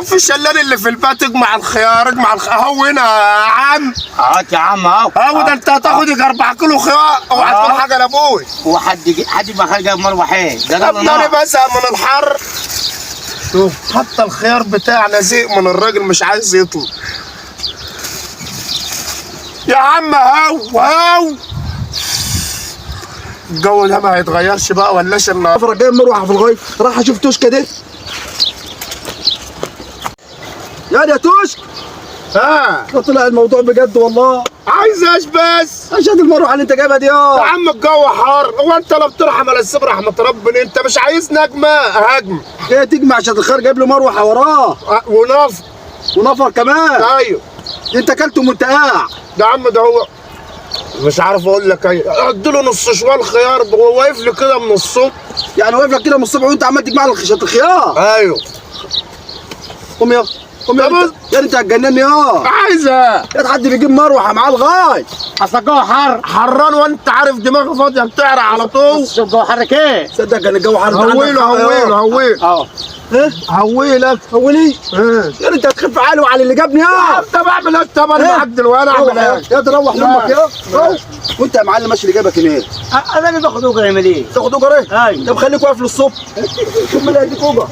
وفي الشلال اللي في البيت اجمع الخيار، اجمع الخيار اهو هنا يا عم. اهوت يا عم اهو. اهو ده انت هتاخد يجي 4 كيلو خيار، اوعى تقول حاجة لابوي. هو حد ما خد جاب مروحين ده طب انا بزهق من الحر. شوف حتى الخيار بتاعنا زهق من الراجل مش عايز يطلع. يا عم هاو هاو الجو ده ما هيتغيرش بقى ولاش النهارده. جايب مروحة في الغاية، راح اشوف توشكا دي. يا توشك. ها ده طلع الموضوع بجد والله. عايز ايش بس؟ عشان المروحة اللي انت جايبها دي. يا عم الجو حار، هو انت لا بترحم ولا تسيب رحمه ربنا، انت مش عايز نجمه هجم. ايه تجمع عشان الخير؟ جايب له مروحة وراه ونفر ونفر كمان. ايوه انت اكلته وانت قاع. ده عم ده هو مش عارف اقول لك ايه، اديله نص شوال خيار وهو واقف لي كده من الصبح. يعني واقف لك كده من الصبح وانت عمال تجمع له الخيار. ايوه. قوم يا قوم يا يا انت هتجنني. يا عايز ايه؟ يا حد بيجيب مروحة معاه الغاي. اصل الجو حر حران وانت عارف دماغي فاضية بتعرق على طول. شوف الجو حر كده. صدق كان الجو حر. هويله هويله هويله. اه ايه هويلك هولي. ايه يا انت هتخف عقلي وعلى اللي جابني. يا انت بعمل ايه؟ طب انا معاك دلوقتي انا اعمل ايه؟ يا تروح لامك يا. وانت يا معلم ماشي اللي جايبك هنا. انا اللي باخد اجره يا مدير. تاخد اجره ايه؟ ايوه. طب خليك واقف للصبح. شوف مين اللي هيديك اجره.